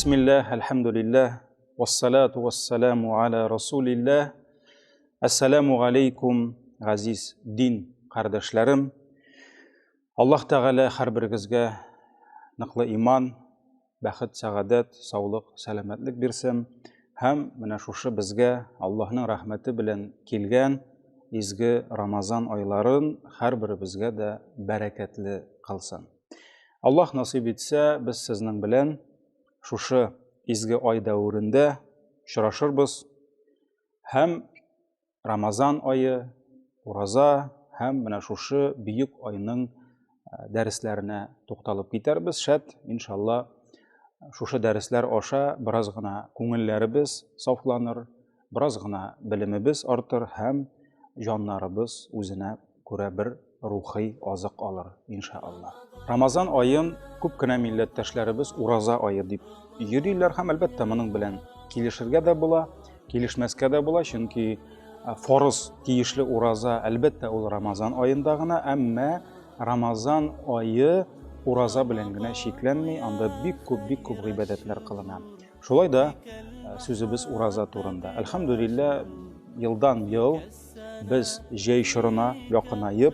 Бисмилләһ, әлхәмдүлилләһ, вассалату вассаламу аля расулилләһ. Әссәламу алейкум, газиз дин кардәшләрем. Аллаһ Тәгалә һәрберегезгә ныклы иман, бәхет, сәгадәт, саулык, сәламәтлек бирсен. Һәм менә шушы безгә Аллаһның рәхмәте белән килгән изге Рамазан айларын һәрберебезгә дә бәрәкәтле кылсын. Аллаһ насыйп итсә, без сезнең белән шушы изге ай дәверендә очрашырбыз һәм Рамазан ае, ураза һәм менә шушы бөек айның э, дәресләренә тукталып китәрбез. Шәт, иншалла, шушы дәресләр аша бераз гына күңелләребез сафланыр, бераз гына белемебез артыр һәм җаннарыбыз үзенә күрә бер рухи азык алыр, иншаалла. Рамазан аен күп кенә милләттәшләребез ураза ае дип йөриләр һәм әлбәттә моның белән килешергә дә була, килешмәскә дә була, чөнки фарыз тиешле ураза әлбәттә ул Рамазан аенда гына, әмма Рамазан ае ураза белән генә чикләнми, анда бик күп, бик күп гыйбадәтләр кылына. Шулай да сүзебез ураза турында. Әлхәмдүлилләһ, елдан ел Без җәй чорына якынаеп,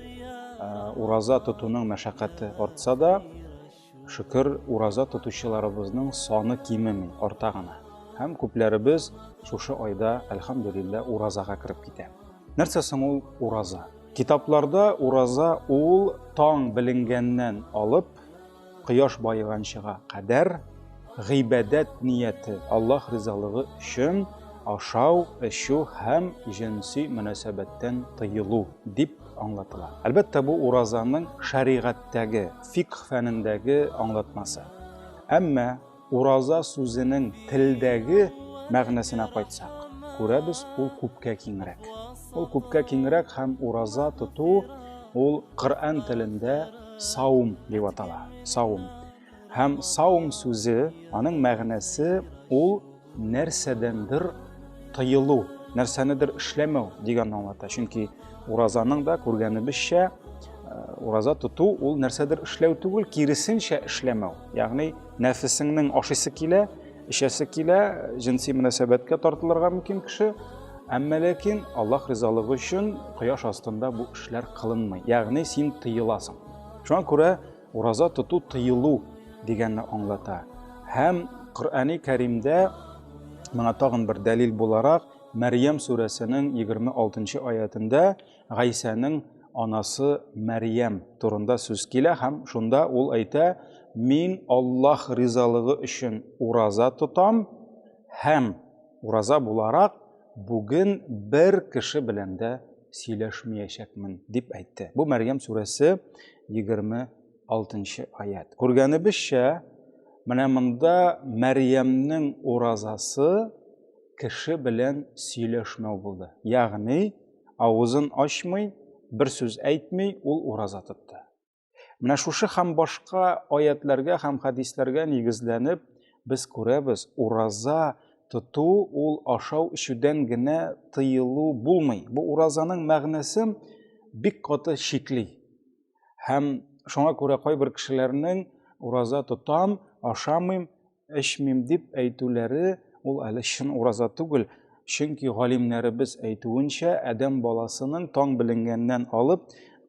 ураза тотуның мәшәкате артса да, шөкер, ураза тотучыларыбызның саны кимеми, арта гына. Һәм күпләребез шушы айда, әлхәмдүлилләһ, уразага кереп китә. Нәрсә соң ул ураза? Китапларда ураза ул таң беленгәннән алып, кояш баеганчыга кадәр гыйбадәт нияте, Аллаһ ризалыгы өчен ашау, эчү һәм җенси мөнәсәбәттән тыелу дип аңлатыла. Әлбәттә, бу уразаның шәригатьтәге, фикх фәнендәге аңлатмасы. Әмма ураза сүзенең телдәге мәгънәсенә кайтсак, күрәбез, ул күпкә киңрәк. Ул күпкә киңрәк һәм ураза тоту ул Коръән телендә саум дип атала. Саум. Һәм саум сүзе, аның мәгънәсе ул нәрсәдәндер тыелу, нәрсәнедер эшләмәү дигәнне аңлата. Чөнки уразаның да күргәнебезчә, э, ураза тоту ул нәрсәдер эшләү түгел, киресенчә эшләмәү. Ягъни нәфесеңнең ашыйсы килә, эчәсе килә, җенси мөнәсәбәткә тартылырга мөмкин кеше. Әмма ләкин Аллаһ ризалыгы өчен кояш астында бу эшләр кылынмый. Ягъни син тыеласың. Шуңа күрә ураза тоту тыелу дигәнне аңлата. Һәм Коръәни Кәримдә моңа тагын бер дәлил буларак Мәрьям сүрәсенең 26 аятендә Гайсәнең анасы Мәрьям турында сүз килә һәм шунда ул әйтә: "Мин Аллаһ ризалыгы өчен ураза тотам һәм ураза буларак бүген бер кеше белән дә сөйләшмәячәкмен", дип әйтте. Бу Мәрьям сүрәсе 26 аят. Күргәнебезчә, менә монда Мәрьямнең уразасы кеше белән сөйләшмәү булды. Ягъни авызын ачмый, бер сүз әйтми, ул ураза тотты. Менә шушы һәм башка аятләргә һәм хәдисләргә нигезләнеп, без күрәбез, ураза тоту ул ашау эчүдән генә тыелу булмый. Бу уразаның мәгънәсен бик каты чикли. Һәм шуңа күрә кайбер кешеләрнең ураза тотам, ашамыйм, эчмим дип әйтүләре ул әле чын ураза түгел. Чөнки галимнәребез әйтүенчә, адәм баласының таң беленгәннән алып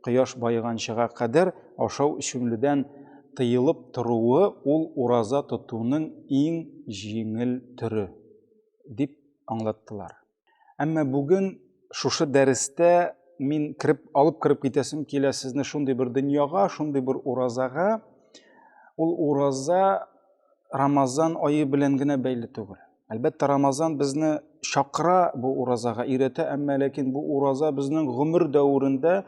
кояш баеганчыга кадәр ашау эчүледән тыелып торуы ул ураза тотуның иң җиңел төре дип аңлаттылар. Әмма бүген шушы дәрестә мин кереп алып кереп китәсем килә сезне шундый бер дөньяга, шундый бер уразага. Ул ураза Рамазан ае белән генә бәйле түгел. Әлбәттә, Рамазан безне чакыра бу уразага, өйрәтә, әмма ләкин бу ураза безнең гомер дәверендә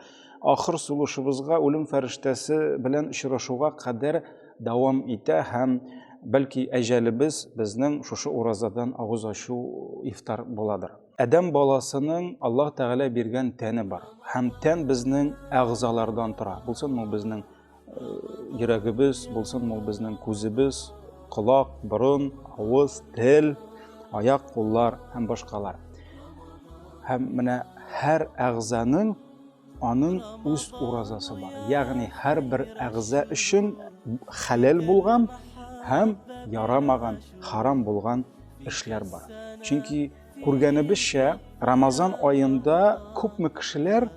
ахыр сулышыбызга үлем фәрештәсе белән очрашуга кадәр дәвам итә һәм бәлки әҗәлебез безнең шушы уразадан авыз ачу ифтар буладыр. Адәм баласының Аллаһ Тәгалә биргән тәне бар. Һәм тән безнең әгъзалардан тора. Булсын ул безнең э, йөрәгебез, булсын ул безнең күзебез, колак, борын, авыз, тел, аяк, куллар һәм башкалар. Һәм менә һәр әгъзаның аның үз уразасы бар. Ягъни һәрбер әгъза өчен хәләл булган һәм ярамаган, харам булган эшләр бар. Чөнки күргәнебезчә, Рамазан аенда күпме кешеләр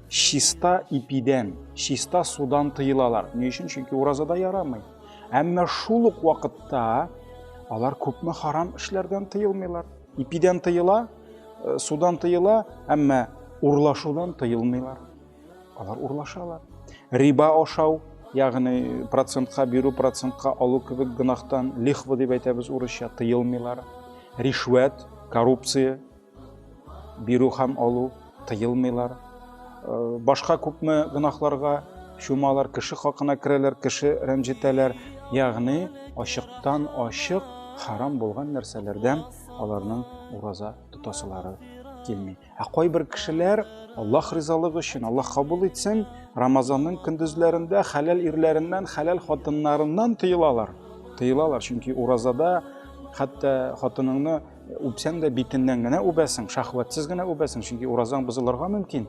чиста ипидән, чиста судан тыелалар. Ни өчен? Чөнки уразада ярамый. Әмма шул ук вакытта алар күпме харам эшләрдән тыелмыйлар. Ипидән тыела, э, судан тыела, әмма урлашудан тыелмыйлар. Алар урлашалар. Риба ашау, ягъни процентка бирү, процентка алу кебек гөнаһтан, лихва дип әйтәбез урысча, тыелмыйлар. Ришвәт, коррупция бирү һәм алу тыелмыйлар. Э, башка күпме гөнаһларга чумалар, кеше хакына керәләр, кеше рәнҗетәләр. Ягъни ачыктан ачык харам булган нәрсәләрдән аларның ураза тотасылары килми. Ә кайбер кешеләр Аллаһ ризалыгы өчен, Аллаһ кабул итсен, Рамазанның көндезләрендә хәләл ирләреннән, хәләл хатыннарыннан тыелалар. Тыелалар, чөнки уразада хәтта хатыныңны үпсәң дә битеннән генә үбәсең, шәһвәтсез генә үбәсең, чөнки уразаң бозылырга мөмкин.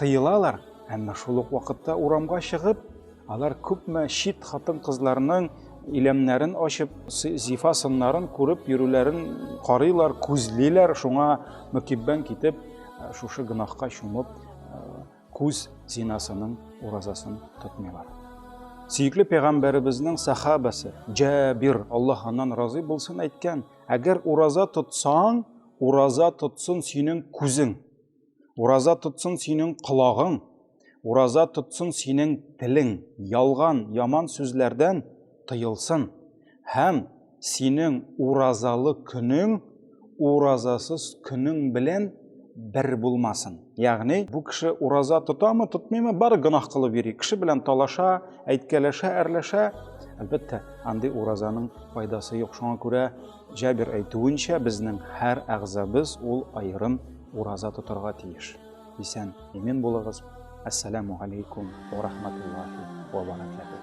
Тыелалар, әмма шул ук вакытта урамга чыгып, Алар күпме чит хатын-кызларның иләмнәрен ачып, зифа сыннарын күреп йөрүләрен карыйлар, күзлиләр, шуңа мөкиббән китеп, э, шушы гөнаһка чумып, э, күз зинасының уразасын тотмыйлар. Сөекле пәйгамбәребезнең сахабасы Җабир, Аллаһ аннан разый булсын, әйткән: "Әгәр ураза тотсаң, ураза тотсын синең күзең. Ураза тотсын синең колагың, ураза тотсын синең телең, ялган, яман сүзләрдән тыелсын. Һәм синең уразалы көнең уразасыз көнең белән бер булмасын. Ягъни, бу кеше ураза тотамы, тотмыймы, бары гөнаһ кылып йөри. Кеше белән талаша, әйткәләшә, әрләшә. Әлбәттә, андый уразаның файдасы юк. Шуңа күрә Җабир әйтүенчә, безнең һәр әгъзабыз ул аерым ураза тотарга тиеш. Исән, имин булыгыз. Әссәламу алейкум ва рахматуллахи ва баракатух.